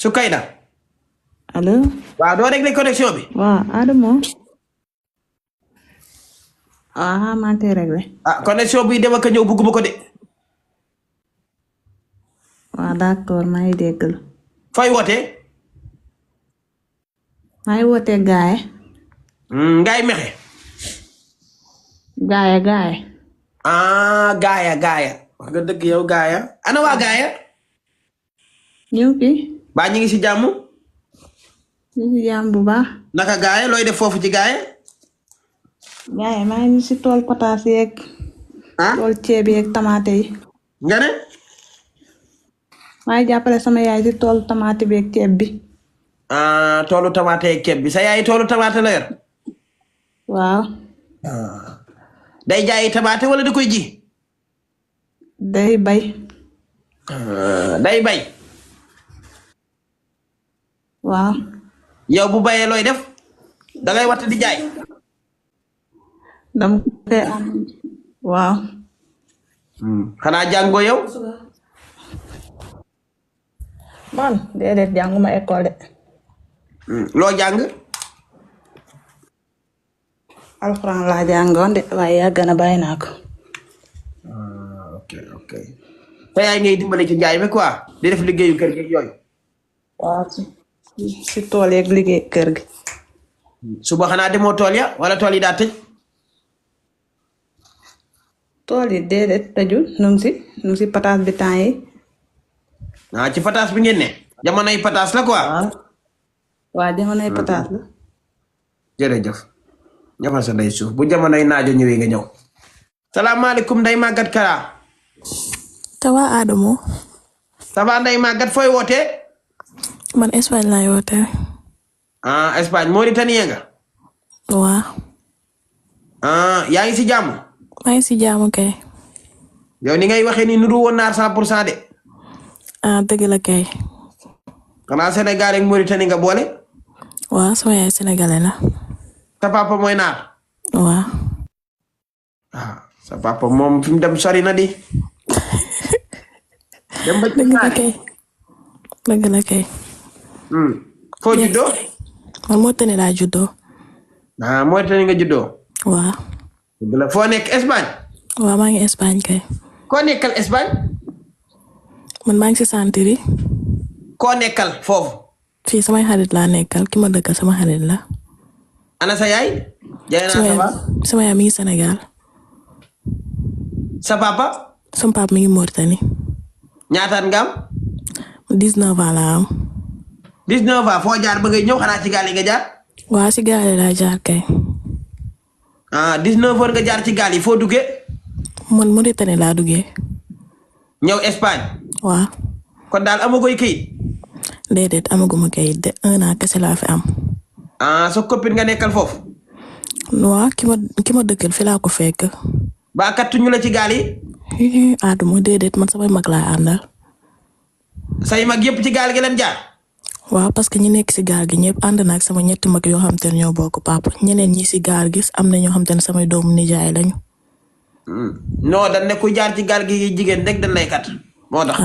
Sukayna. allo. waaw doo réglé connexion bi. waaw Adamo. waaw maa ngi koy réglé. connexion buy dem ak a ñëw bugguma ko de. waaw d'accord maa ngi déggal. fooy wootee. maa ngi wootee Gaaye. Ngaay Mexe. Gaaye. Gaaya. wax nga dëgg yow Gaaya. ana waa Gaaya. ñëw fi. baa ñu ngi si jàmm. ñu ngi si jàmm bu baax. naka Gaaya looy def foofu ci Gaaya. Gaaye maa ngi si tool pataas yeeg. tool ceeb yeeg tamaate yi. nga ne. maa ngi jàppale sama yaay si tool tamaate bi ak ceeb bi. toolu tamaate ak ceeb bi sa yaay toolu tamaate la yor. waaw. day jaayi tamaate wala da koy ji. day bay. day bay. waaw. yow bu bayee looy def. da ngay watt di jaay. dama koy am. waaw. xanaa jàngoo yow. man déedéet jànguma école de. loo jàng. alxuraan laa jàngoon de waaye yàgg na bàyyi naa ko. ok te yaay ngay dimbale ci njaay mi quoi di def liggéeyu kër gi yooyu. waaw si tool yeeg liggéey kër gi. suba xanaa demoo tool ya wala tool yi daa tëj. tool yi déedéet tëjul nu ngi si pataas bi temps yi. ci pataas bi ngeen ne. jamonoy pataas la quoi. waaw jamonoy pataas la. jërëjëf. ñafal sa ndey suuf bu jamonoy naajo ñëwee nga ñëw. salaamaaleykum Ndeye Maguette Kara. ça va Adamo. ça va Ndeye Maguette fooy wootee. man Espagne laay wootee. Espagne Mauritanie nga. waaw. yaa ngi si jàmm. maa ngi si jàmm kay. yow ni ngay waxee ni nuru woon naar 100% de. dëgg la kay. xanaa Sénégal ak Mauritanie nga boole. waaw sama yaay sénégalais la. sa papa mooy naar. waaw. sa papa moom fi mu dem sori na di. dem ba ci naar dëgg la kay. foo juddoo. man Mauritanie laa juddoo. Mauritanie nga juddoo. waaw. dëgg la foo nekk Espagne. waaw maa ngi Espagne kay. koo nekkal Espagne. man maa ngi si Santiri. koo nekkal foofu. fii samay xarit laa nekkal ki ma dëkkal sama xarit la. ana sa yaay. jaay naa sa papa. sama yaay mi ngi Sénégal. sa papa. sama papa mi ngi Mauritanie. ñaataat nga am. 19 ans laa am. 19 ans foo jaar ba ngay ñëw xanaa ci gaal yi nga jaar. waaw si gaal yi laa jaar kay. 19 heures nga jaar ci gaal yi foo duggee. man Mauritanie laa duggee. ñëw Espagne. waaw. kon daal amagoy kayit. déedéet amaguma kayit de 1 an kese laa fi am. sa copine nga nekkal foofu. waaw ki ma dëkkal fi laa ko fekk. ba kattuñu la ci gaal yi. Adamo déedéet man samay mag laa àndal. say mag yëpp ci gaal gi leen jaar. waaw parce que ñi nekk si gaal gi ñëpp ànd na ak sama ñetti mag yoo xam te ne ñoo bokk papa ñeneen ñi si gaal gis am na ñoo xam te ne samay doomu nijaay lañu. non dañ ne ku jaar ci gaal gi jigéen rek dañ lay kat moo tax.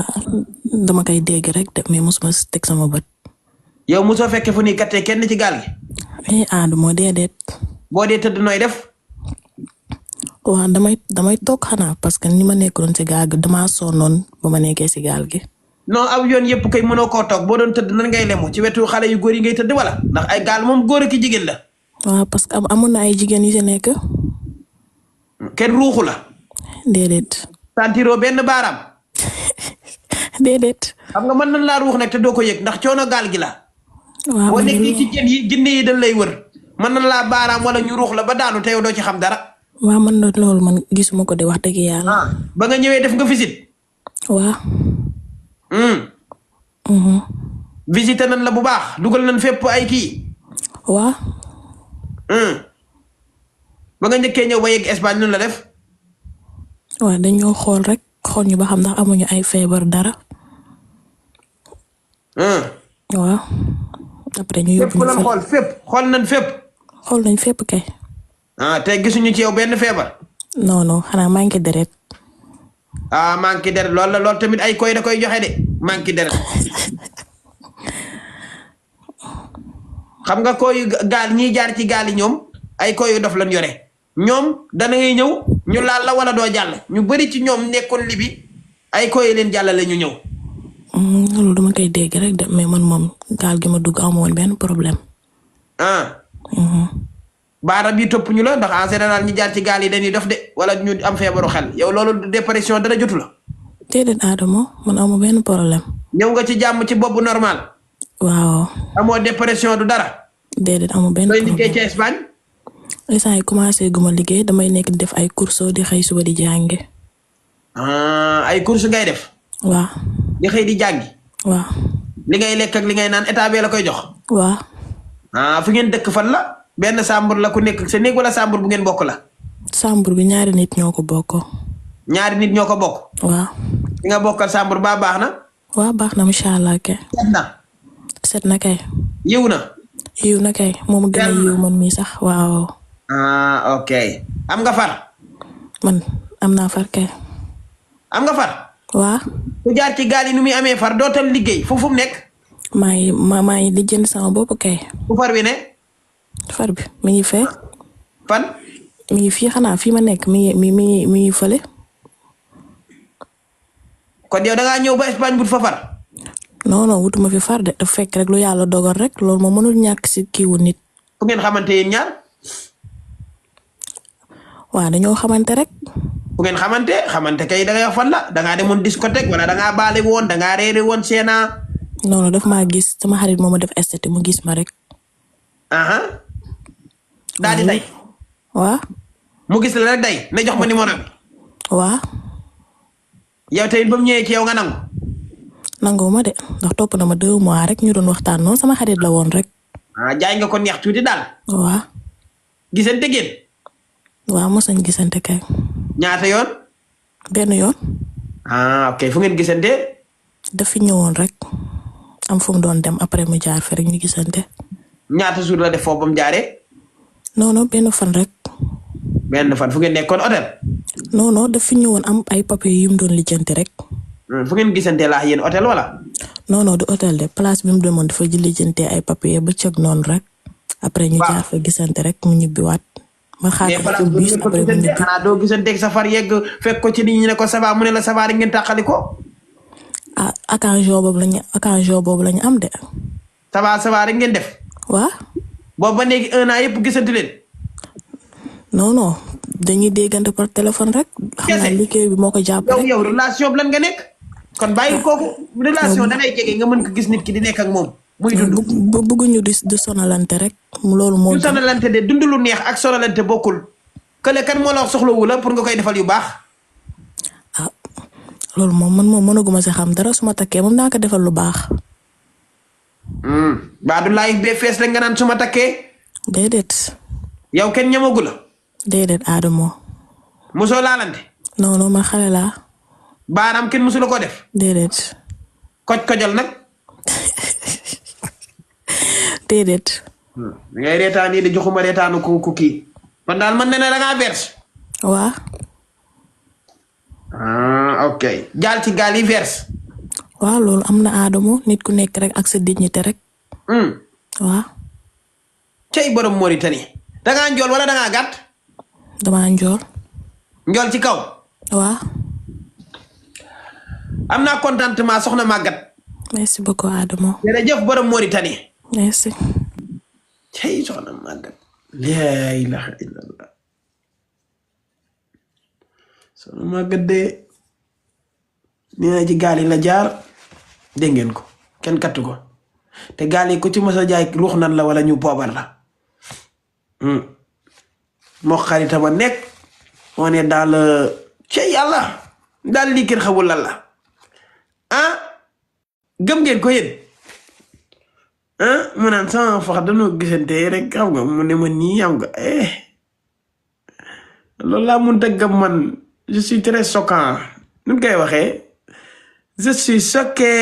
dama koy dégg rek de mais mosuma si teg sama bët. yow mosoo fekkee fu ñuy kattee kenn ci gaal gi. Adamo déedéet. boo dee tëdd nooy def. waaw damay toog xanaa parce que ni ma nekkoon si gaal gi damaa sonnoon ba ma nekkee si gaal gi. non aw yoon yëpp kay mënoo koo toog boo doon tëdd nan ngay lemu ci wetu xale yu góor yi ngay tëdd wala ndax ay gaal moom góor ak jigéen la. waaw parce que amoon na ay jigéen yu si nekk. kenn ruuxu la. déedéet. santiroo benn baaraam. déedéet. xam nga mën nañ laa ruux nag te doo ko yëg ndax coono gaal gi la. waaw boo nekkee ci jën yi jinne yi dañ lay wër mën nañ laa baaraam wala ñu ruux la ba daanu te yow doo ci xam dara. waaw man loolu man gisuma ko de wax dëgg yàlla. ba nga ñëwee def nga visite. waaw. visité nañ la bu baax dugal nañ fépp ay kii. waaw. ba nga njëkkee ñëw ba yegg Espagne nun la def. waaw dañoo xool rek xool ñu ba xam ndax amuñu ay feebar dara. waaw. après ñu yóbbu ñu xool fépp xool nañ fépp. xool nañ fépp kay. tey gisuñu ci yow benn feebar. non xanaa manqué deret. manqué deret loolu tamit ay koy da koy joxe de manqué deret. xam nga koyu gaal ñiy jaar ci gaal yi ñoom ay koyu dof lañ yore ñoom dana ngay ñëw ñu laal la wala doo jàll ñu bëri ci ñoom nekkoon libi ay koyu leen jàllale ñu ñëw. loolu dama koy dégg rek de mais man moom gaal gi ma dugg amu woon benn problème. baara bi topp ñu la ndax en général ñi jaar ci gaal yi dañuy dof de wala ñu am feebaru xel yow loolu dépression dara jotu la. déedéet Adamo man amu benn problème. ñëw nga ci jàmm ci bopp normal. waaw. amoo dépression du dara. déedéet amu benn looy problème. liggéey ci Espagne. instant yi commencé guma liggéey damay nekk di def ay courses di xëy suba di jàngi. ay courses ngay def. waaw. di xëy di jàngi. waaw. li ngay lekk ak li ngay naan état bee la koy jox. waaw. fu ngeen dëkk fan la. benn chambre la ku nekk sa néeg wala chambre bu ngeen bokk la. chambre bi ñaari nit ñoo ko bokk. ñaari nit ñoo ko bokk. waaw. li nga bokkal chambre ba baax na. waaw baax na macha allah kay. set na. set na kay. yiw na. yiw na kay moom gën a yiw man mii sax waaw. ok am nga far. man am naa far kay. am nga far. waaw. ku jaar ci gaal yi nu muy amee far dootal liggéey fu mu nekk. maa ngi di jënd sama bopp kay. fu far wi ne. far bi mi ngi fee. fan. mi ngi fii xanaa fii ma nekk mi ngi fële. kon yow da ngaa ñëw ba Espagne but fa far. non wutuma fi far de dafa fekk rek lu yàlla dogal rek loolu moo mënul ñàkk si kiiwu nit. fu ngeen xamante yéen ñaar. waaw dañoo xamante rek. fu ngeen xamante kay da ngay wax fan la da ngaa demoon discothèque wala da ngaa baale woon da ngaa reere woon seena. non daf maa gis sama xarit moo ma def esthétique mu gis ma rek. daal di day. waaw. mu gis la rek day ne jox ma numéro bi. waaw. yow tamit ba mu ñëwee ci yow nga nangu. nangu ma de ndax topp na ma 2 mois rek ñu doon waxtaan noonu sama xarit la woon rek. jaay nga ko neex tuuti daal. waaw. gisante ngeen. waaw mos nañ gisante kay. ñaata yoon. benn yoon. ok fu ngeen gisante. daf fi ñëwoon rek am fu mu doon dem après mu jaar fi rek ñu gisante. ñaata jour la def foofu ba mu jaaree. non benn fan rek. benn fan fu ngeen nekkoon hôtel. non daf fi ñëwoon am ay papier yu mu doon lijjanti rek. fu ngeen gisante laa yéen hôtel wala. non du hôtel de place bi mu demoon dafa ji lijjante ay papier ba cëg noonu rek. après ñu jaar fa gisante rek mu ñibbiwaat. ma xaar ko ci bus après mu ñibbi. xanaa doo gisanteeg safar yegg fekk ko ci nit ñi ne ko ça va mu ne la ça va rek ngeen tàqali ko. occasion boobu lañu am de. ça va rek ngeen def. waaw. boobu ba léegi 1 an yëpp gisante leen. non dañuy déggante par téléphone rek. xam naa liggéey bi moo ko jàpp rek. yow relation bi lan nga nekk. kon bàyyi kooku relation da ngay jege nga mën ko gis nit ki di nekk ak moom. muy dund bëgguñu di sonalante rek. loolu moo du sonalante de dund lu neex ak sonalante bokkul. kële kan moo la wax soxlawu la pour nga koy defal yu baax. loolu moom mënaguma si xam dara su ma takkee moom naa ko defal lu baax. baa du live bee fees rek nga naan su ma takkee. déedéet. yow kenn ñamagu la. déedéet Adamo. musoo laalante. non man xale laa. baaraam kenn musu la ko def. déedéet. kojal nag. déedéet. ngay reetaan yi di joxuma reetaanu ku kii. kon daal man ne da ngaa verse. waa. ok jaal ci gaal yi verse. waaw loolu am na Adamo nit ku nekk rek ak sa dignité rek. waaw. cey borom Mauritanie. da ngaa njool wala da ngaa gàtt. damaa njool. njool ci kaw. waaw. am naa contentement soxna Maguette. merci beaucoup Adamo. jërëjëf borom Mauritanie. merci. cey soxna Maguette. laa ilaha illallah. soxna Maguette de nee na ci gaal yi la jaar dégg ngeen ko kenn kattu ko te gaal yi ku ci mos a jaay ruux nan la wala ñu poobar la. moo xaritama nekk on est dans le ci yàlla daal lii kenn xamul lan la gëm ngeen ko yéen mu naan sama fax dañoo gisante rek xam nga mu ne ma nii xam nga loolu laa mun a gëm man je suis très choquant nu koy waxee je suis choqué